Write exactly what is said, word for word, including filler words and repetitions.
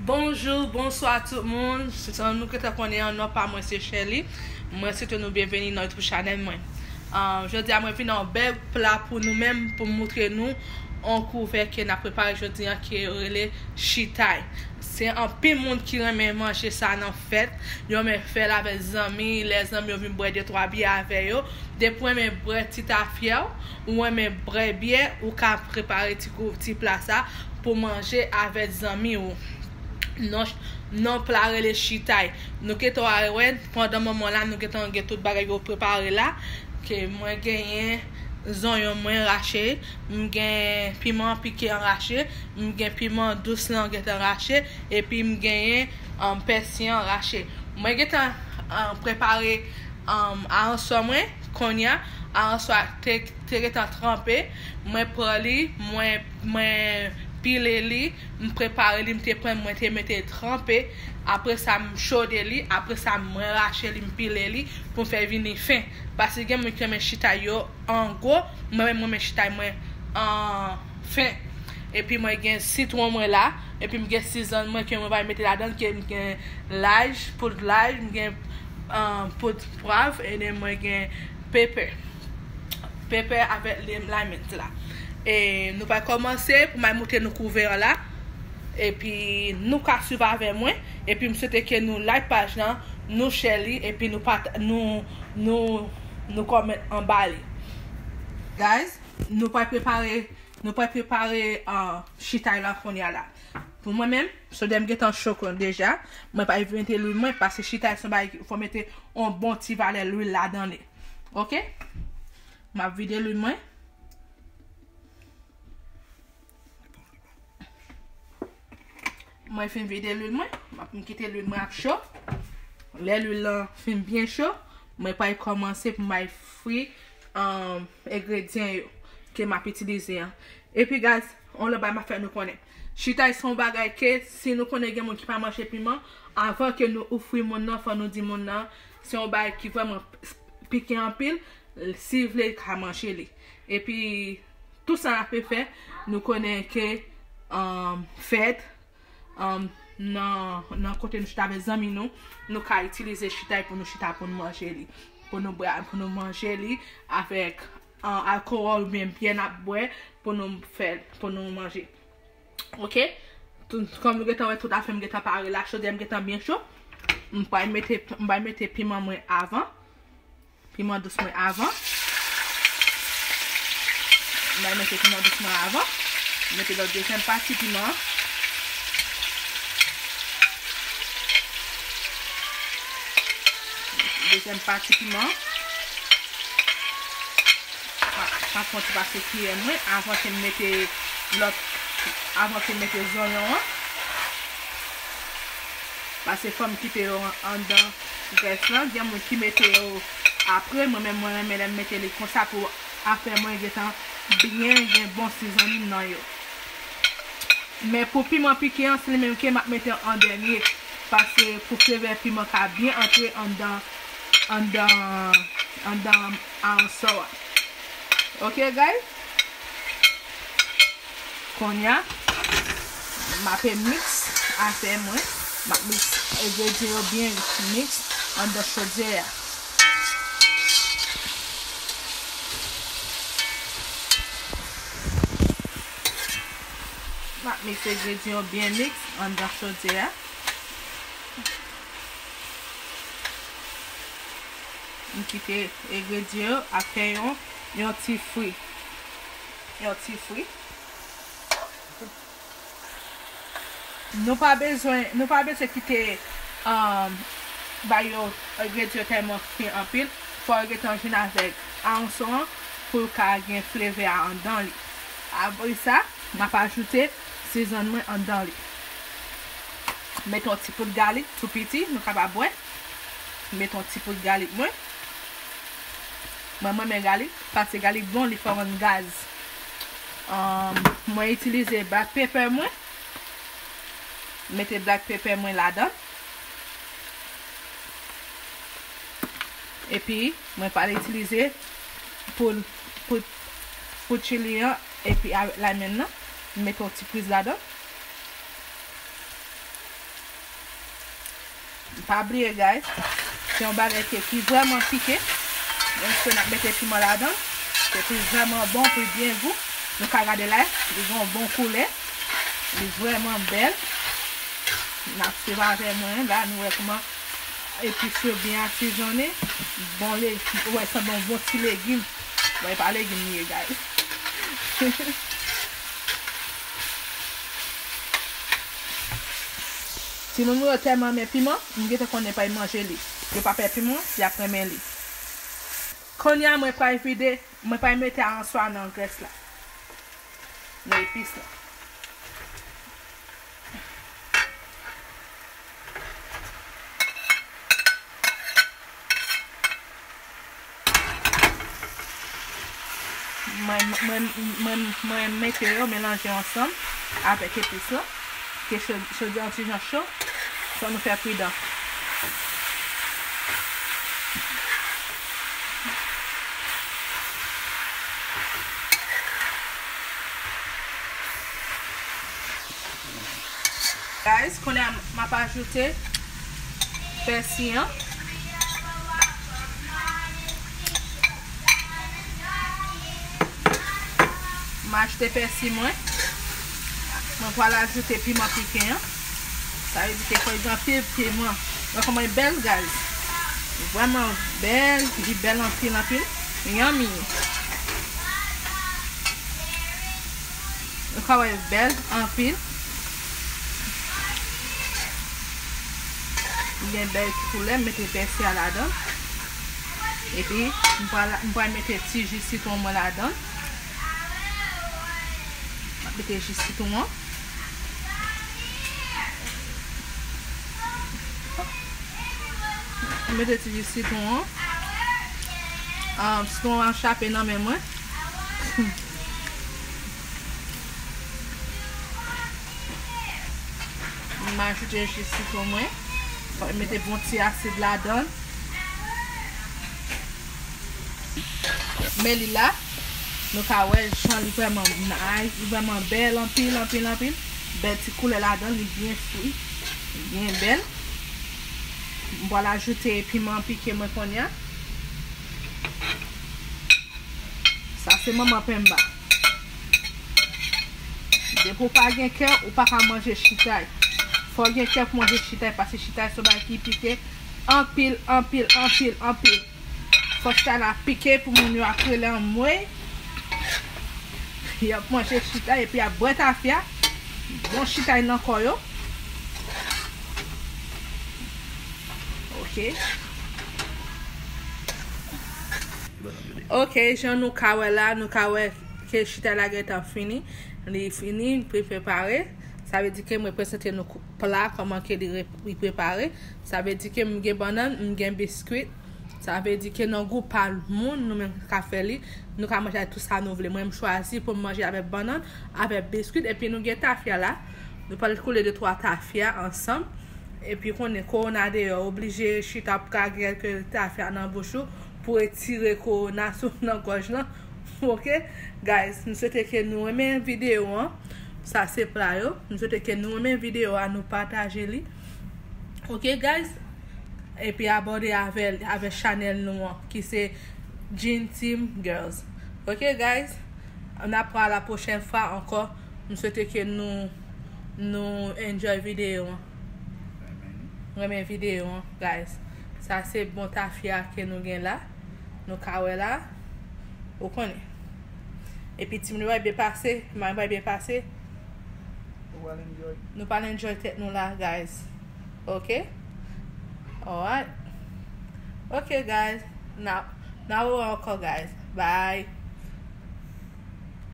Bonjou, bonswa tout moun. Jan nou gentan konnen an, non pa mwen se Sherly. Mwen swete nou byenveni nan YouTube chanèl mwen. Ah, jodi a mwen vin ak yon bèl pla pou nou menm, pou moutre nou yon kouvè ke n ap prepare jodi a ki rele chitay. Se anpil moun ki renmen manje sa nan fèt. Yo renmen fè l avèk zanmi, lè zanmi yo vin bwè de twa byè avè yo. Depi w renmen bwè ti tafya w, ou renmen bwè byè, ou ka prepare ti kou, ti pla sa pou manje avèk zanmi w. Non, non pla rele chitay. Nou gentan wè, pandan moman la, nou gentan gen tout bagay yo prepare la. Ke mwen genyen zonyon mwen rache, m gen piman pike an rache, m gen piman dous lan gentan rache, epi m genyen, um, pèsi an rache. Mwen gentan, um, prepare, um, aransò mwen, kounye a, aransò a te, te gentan tranpe, mwen pran li, mwen, mwen pile li, m prepare li, m te pran, mwen te mete l tranpe, apre sa m chode li, apre sa mwen rache li, m pile li pou m fè vini fen. Paske gen moun ki renmen chitay yo an gwo, mwen menm mwen renmen chitay mwen an fen. Epi mwen gen sitwon mwen la, epi m gen sizann mwen ke mwen va mete ladan, ke m gen laj, poud laj, m gen, ah, poud pwav, e mwen gen pepè. Pepè avèk lay, lay mint la. E nou va kòmanse pou mwen montre nou kouvè an la. Epi nou ka swiv avè mwen. Epi m swete ke nou like paj lan, nou share li, epi nou pata-, nou, nou, nou comment anba li. Guys, nou pral prepare, nou pral prepare, ah, chitay la kounye a la. Pou mwen menm, sodè m gentan cho deja. Mwen pa mete lwil mwen, paske chitay se yon bagay ki fò mete yon bon ti valè lwil ladan li. Oke? M ap vide lwil mwen. Mwen fin vide lwil mwen, m ap, m kite lwil mwen ap cho. Lè lwil lan fin byen cho, mwen pral kòmanse pou m bay fri, um, engredyan yo ke m ap itilize an. Epi guys, yon lòt bagay m ap fè nou konnen. Chitay se yon bagay ke si nou konnen gen moun ki pa manje piman, avan ke nou ofri moun nan, fò nou di moun nan, se yon bagay ki vrèman pike anpil, si l vle, l ka manje li. Epi, tout sa n ap fè, nou konnen ke, um, fèt, um, nan, nan kote nou chita avèk zanmi nou, nou ka itilize chitay pou nou chita, pou nou manje li. Pou nou bwè, pou nou manje li avèk, um, alkòl oubyen byè n ap bwè pou nou fè, pou nou manje. Oke? Tout, kòm nou gentan wè tout afè m gentan pare la, chodyè m gentan byen cho. M pral mete, m pral mete piman mwen avan. Piman dous mwen avan. M pral mete piman dous mwen avan. Mete lòt dezyèm pati piman. Dezyèm pati piman. M ap, m ap pran ti pase kiyè mwen avan ke m mete lòt, avan ke m mete zonyon an. Paske fò m kite yo an-, anndan grès lan. Gen moun ki mete yo apre. Mwen menm, mwen renmen lè m mete li konsa pou afè mwen gentan byen gen bon sizannin nan yo. Men pou piman pike an, se li menm ke m ap mete an dènye. Paske pou flevè piman ka byen antre anndan, anndan, anndan aransò a. Oke, guys? Kounye a, m ape miks afè mwen. M ap miks engredyan yo byen miks anndan chodyè a. M ap miks engredyan yo byen miks anndan chodyè a. M kite engredyan yo ap fè yon, yon ti fri. Yon ti fri. Nou pa bezwen, nou pa bezwen kite, um, bay yo, engredyan yo tèlman fri anpil. Fò yo gentan jwenn avèk aransò an pou l ka gen flevè a anndan li. Apre sa, m ap ajoute sizann mwen anndan li. Mete yon ti poud galik tou piti, nou kapab wè. Mete yon ti poud galik mwen. Mwen, mwen renmen galik, paske galik bon, li fè w rann gaz. Ahn, mwen itilize black pepper mwen. Mete black pepper mwen ladan. Epi, mwen pral itilize poud, poud, poud chili an, epi avèk lemon nan. Mete yon ti priz ladan. Pa bliye, guys, se yon bagay ki, ki vrèman pike. Menm si n ap mete piman ladan, se pou vrèman bon, pou byen gou. Nou ka gade la, li gen yon bon koulè. Li vrèman bèl. N ap swiv avè mwen la, nou wè kòman epis yo byen asezone. Bon le, ou wè, sanble yon bon ti legim. Bon, e pa legim li ye, guys. Timoun mwen yo tèlman renmen piman, m gentan konnen pa y manje li. Yo pa pè piman, y ap renmen li. Kounye a, mwen pral vide, mwen pral mete answa nan grès la. Nan epis la. Mwen, mwen, mwen, mwen mete yo melanje ansanm avèk epis lan. Ke cho-, chodyè an ti jan cho, fò nou fè pridan. Guys, kounye a m ap ajoute pèsi an. M achte pèsi mwen. Mwen pral ajoute piman pike an. Sa vle di ke fò l gen anpil piman. Wè kòman l bèl, guys. Vrèman bèl, li bèl anpil, anpil. Yummy. Nou ka wè l bèl anpil. Li gen bèl ti koulè, m mete pèsi a ladan. Epi, m pral, m pral mete ti ji sitwon mwen ladan. M ap mete ji sitwon an. M mete ti ji sitwon an. Ah, sitwon an chape nan men mwen. M ajoute ji sitwon mwen. Fò m mete bon ti asid ladan. Men li la, nou ka wè jan li vrèman nice, li vrèman bèl anpil, anpil, anpil. Bèl ti koulè ladan, li byen fri, li byen bèl. M pral ajoute piman pike mwen kounye a. Sa se manman penba. Depi w pa gen kè, ou pa ka manje chitay. Fò w gen kè pou manje chitay, paske chitay se yon bagay ki pike anpil, anpil, anpil, anpil. Fò chitay la pike pou moun yo ap rele anmwey. Y ap manje chitay epi y ap bwè tafya. Bon chitay nan kò yo. Ok. Ok, jan nou ka wè la, nou ka wè ke chitay la gentan fini. Li fini, li prepare. Sa vle di ke mwen prezante nou kou-, pla, kòman ke li re-, li prepare. Sa vle di ke m gen bannann, m gen biskwit. Sa vle di ke nan gou pa moun, nou menm ka fè li. Nou ka manje ak tout sa nou vle. Mwen, m chwazi pou m manje avèk bannann, avèk biskwit, epi nou gen tafya la. Nou pral koule de twa tafya ansanm. Epi konnen kowona deyò, oblije chita pou ka gen kèk tafya nan bouch ou pou retire kowona sou nan gòj lan. Ok, guys, m swete ke nou renmen videyo an. Sa se pla yo. M swete ke nou renmen videyo a, nou pataje li. Ok, guys? Epi abòne avè, avè chanèl nou an, ki se Jean Team Girls. Ok, guys? N ap wè la pwochèn fwa ankò. M swete ke nou, nou enjoy videyo an. Renmen videyo an, guys. Sa se bon tafya ke nou gen la. Nou ka wè la. Ou konnen. Epi timoun yo byen pase, manman yo byen pase. Nou pral enjoy. Nou pral enjoy tèt nou la, guys. Ok? Alright. Ok, guys. N a, n a wè ankò, guys. Bye.